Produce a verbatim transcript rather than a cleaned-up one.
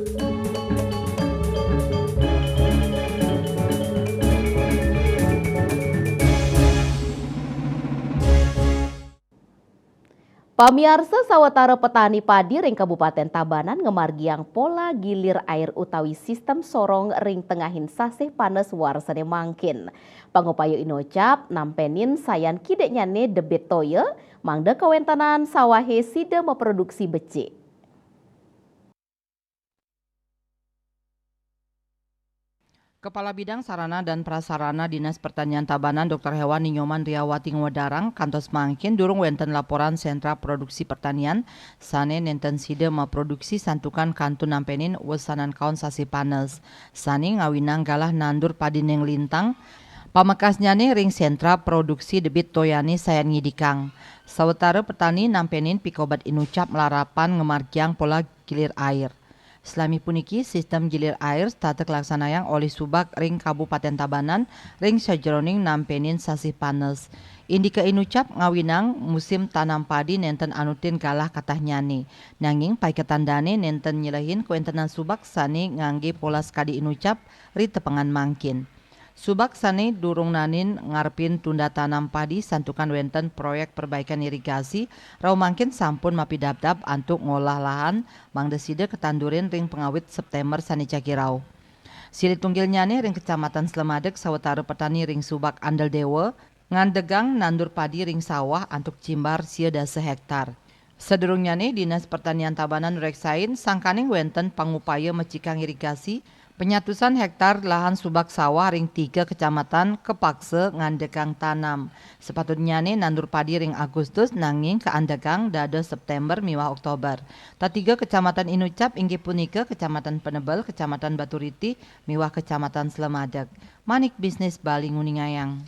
Pamiarsa, sawatara petani padi ring Kabupaten Tabanan ngamargiang pola gilir air utawi sistem sorong ring tengahin sasih panes warsané mangkin. Pangupaya inucap nampenin sayan kidiknyané debit toya, mangda kawéntenan sawahé sida maproduksi becik. Kepala Bidang Sarana dan Prasarana Dinas Pertanian Tabanan, Doktor Hewani Nyoman Riawati, ngwedarang, kantos mangkin durung wénten laporan sentra produksi pertanian sané nénten sida maproduksi santukan kantun nampenin wesanan kaon sasih panes, sané ngawinang galah nandur padi ning lintang. Pamekasnyané ring sentra produksi debit toyané sayan ngidikang. Sawatara petani nampenin pikobat inucap malarapan ngamargiang pola gilir air. Salami puniki, sistem gilir air setata kalaksanayang olih Subag ring Kabupaten Tabanan ring sajeroning nampenin sasih panes. Indika inucap ngawinang musim tanam padi nénten anutin galah katahnyané. Nanging paiketan dané nénten nyelehin kawéntenan Subag sané nganggé pola sakadi inucap ri tepengan mangkin. Subag sané durung naenin ngarepin tunda tanam padi santukan wénten proyek perbaikan irigasi, rauh mangkin sampun mapidabdab antuk ngolah lahan mangda sida katandurin ring pangawit Séptémber sané jagi rauh. Silih tunggilnyané ring Kecamatan Slemadeg, sawatara petani ring Subag Andel Dewa ngandegang nandur padi ring sawah antuk jimbar sia dasa héktar. Sadurungnyané, Dinas Pertanian Tabanan nureksain sangkaning wénten pangupaya mecikang irigasi, penyatusan héktar lahan Subag sawah ring tiga kecamatan kapaksa ngandegang tanam. Sapatutnyané nandur padi ring Agustus, nanging kaandegang dados Séptémber miwah Oktober. Tatiga kecamatan inucap inggih punika Kecamatan Penebel, Kecamatan Baturiti, miwah Kecamatan Slemadeg. Manik Bisnis Bali nguningayang.